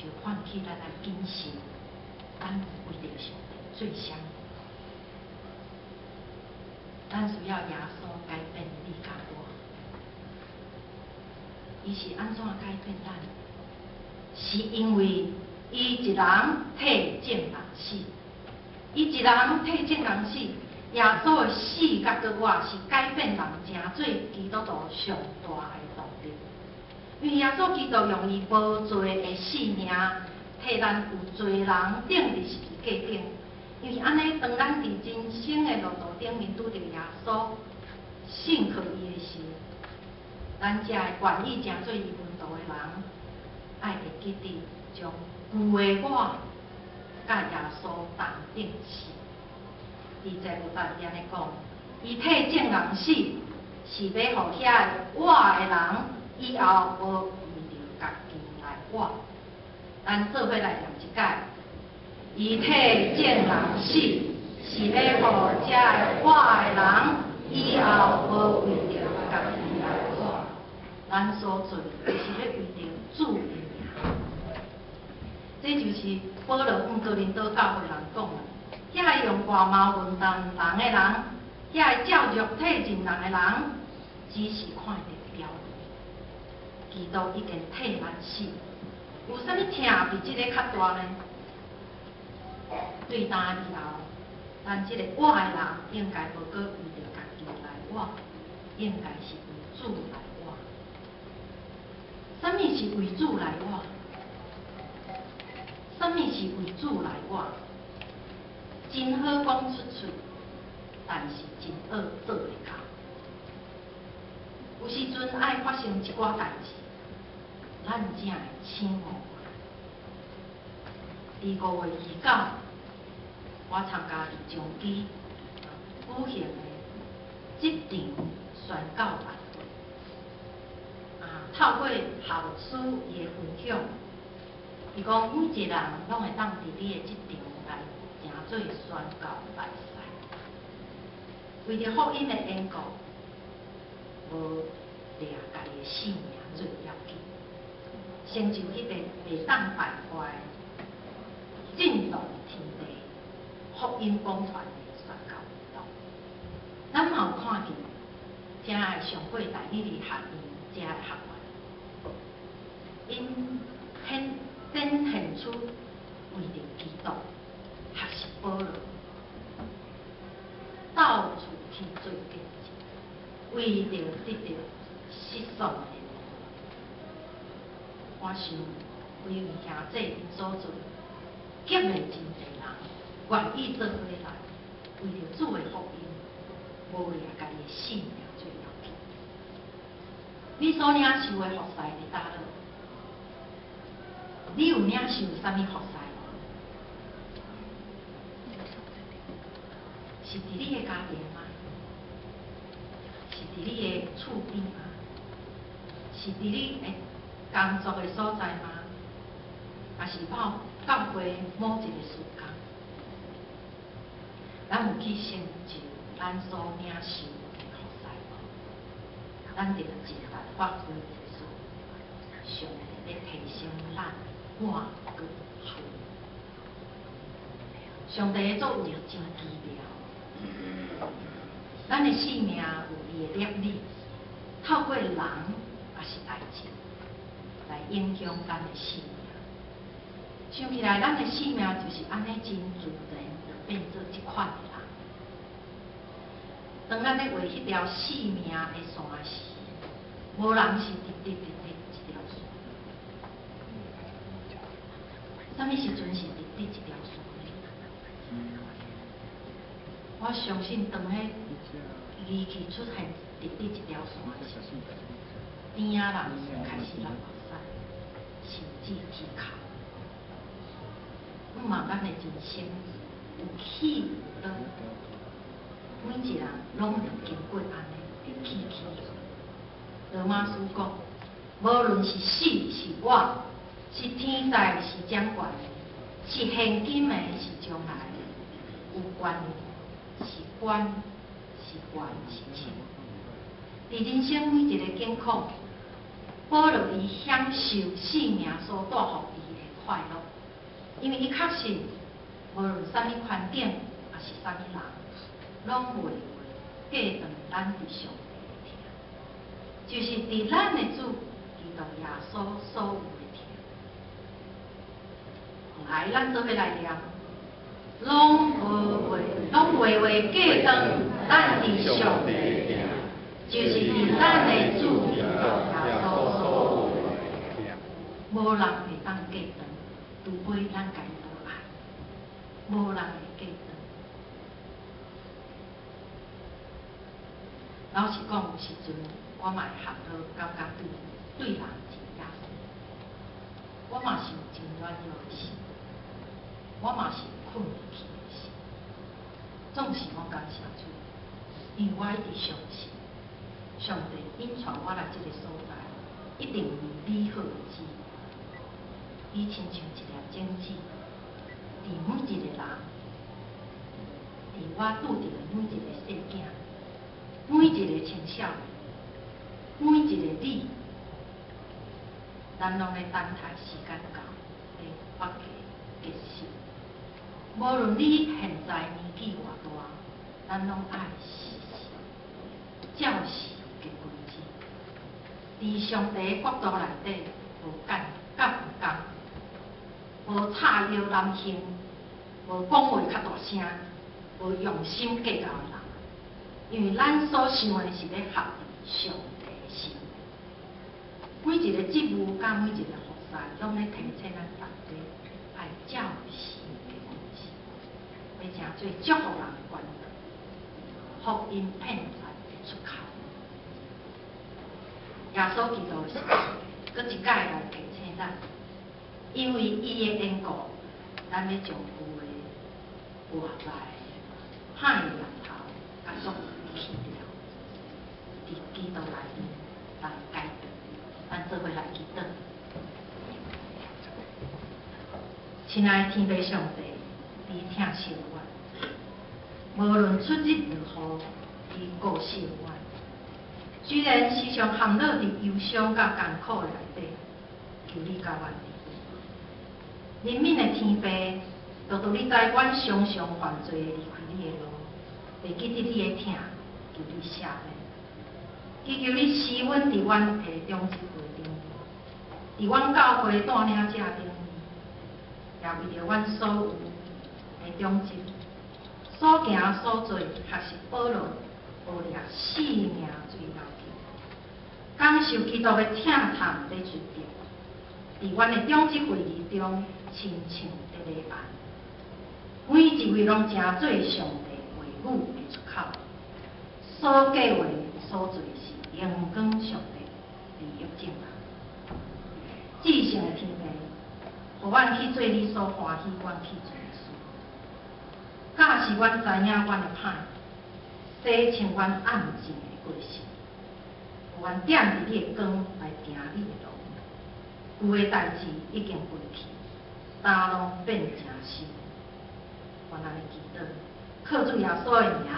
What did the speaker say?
就喚起咱來謹慎，咱為著上帝做啥物？咱需要耶穌改變你佮我。伊是按怎改變咱？是因為伊一人替眾人死，伊一人替眾人死。耶穌的死佮復活是改變人成做基督徒上大的動力。因為耶穌基督用伊無罪的性命，替咱有罪人釘佇十字架頂。因為按呢，當咱佇人生的路途頂面拄著耶穌，信靠伊的時，咱才會願意成做伊門徒的人，愛會記得將舊的我佮耶穌同釘死。佇15節伊按呢講，伊替眾人死，是欲予遐個活的人以後無為著家己來活。咱做伙來念一擺，伊替眾人死，是欲予遮個活的人以後無為著家己來活。咱所做的是欲為著主的名。這就是保羅向哥林多教會人講的。遐個用外貌論斷人的人，遐個照肉體認人的人，只是看著表面。基督已經替咱死，有啥物疼比這个較大呢？對今以後，咱這個活的人應該無閣為著家己來活，應該是為主來活。啥物是為主來活？啥物是為主來活？真好講出喙，但是真惡做會到。有時陣愛發生一寡代誌，咱才會醒悟。佇5月29，我參加佇彰基舉行的職場宣教晚會。啊，透過校師伊的分享，伊講每一個人攏會當佇你的職場來成做宣教大使。為著福音的緣故，無掠家己的性命做要緊，成就彼個袂當敗壞、震動天地、福音廣傳的宣教運動。咱嘛有看見，遮的上過大理學院遮的學員，𪜶顯展現出為著基督學習保羅，到處去做見證，為著得著失喪的靈魂。我想，幾位兄弟𪜶所做，激勵真濟人願意做伙來，為著主的福音，無掠家己的性命做要緊。你所領受的服侍佇佗落？你有領受啥物服侍無？是佇你的家庭嗎？是佇你的厝邊嗎？是佇你的工作的所在嗎？抑是某教會某一個事工？咱有去成就咱所領受的服侍無？咱著盡力發揮的時，上帝欲提升咱換閣出。上帝的作為真奇妙，咱的性命有伊的律例，透過人抑是代誌來影響咱的性命。想起來，咱的性命就是按呢真自然就變做這款的人。當咱咧畫彼條性命的線時，無人是直直直直一條線。啥物時陣是直直一條線呢？我相信當彼機器出現直直一條線的時陣，邊仔人開始流目屎，甚至啼哭。毋望咱的人生有起有落，每一人攏會經過按呢起起落落。羅馬書講，無論是死是活，是天使是掌權的，是現今的，是將來的，有權是官是權是勢。佇人生每一個境況，保羅伊享受性命所帶予伊的快快樂，因為伊確信，無論啥物環境，抑是啥物人，攏袂會隔斷咱佇上帝的疼，就是佇咱的主基督耶穌所有的疼。來，咱做伙來念，攏無會，攏袂會隔斷咱佇上帝的疼，就是佇咱的主基督耶穌所有的疼。無人會當隔斷，除非咱家己無愛，無人會隔斷。老實講，有時陣我嘛會陷落，感覺對對人真壓，我嘛是有真軟弱的時，我嘛是睏袂去的時。總是我感謝主，因為我一直相信，上帝引帶我來這個所在，一定有伊美好的旨意。伊親像一粒種子，佇每一個人，佇我拄著的每一個細囝，每一個青少年，每一個你，咱攏咧等待時間到，咧發芽結實。無論你現在年紀偌大，咱攏愛時時照時結果子。佇上帝的國度內底，無干甲毋仝，無叉腰難行，無講話較大聲，無用心計較的人。因為咱所想的是咧合佇上帝的心。每一個職務佮每一個服侍，攏咧提醒咱大家愛照時結果子，欲成做祝福人的管道，福音遍傳的出口。耶穌基督的時，閣一擺來提醒咱，因為伊的緣故，咱欲將舊的、無合來的、歹的念頭，共攏去掉。佇基督內面來改變，咱做伙來祈禱。親愛的天父上帝，你疼惜阮，無論出入如何，你顧惜阮。雖然時常陷落佇憂傷佮艱苦內底，求你佮阮佇。憐憫的天父，獨獨你知阮常常犯罪離開你的路，袂記得你的疼，求你赦免。祈求你施恩佇阮的長執會頂面，佇阮教會帶領者頂面，也為著阮所有的長執所行所做，學習保羅學掠性命最後去，感受基督的疼痛咧出現，佇阮的長執會議中，親像得禮拜，每一位攏成做上帝話語的出口，所計劃所做是榮光上帝，利益眾人。至聖的天父，予阮去做你所歡喜阮去做的事。教示阮知影阮的歹，洗清阮暗靜的過失，予阮踮佇你的光來行你的路。舊的代誌已經過去，焦攏變成新。我按呢祈禱，靠主耶穌的名。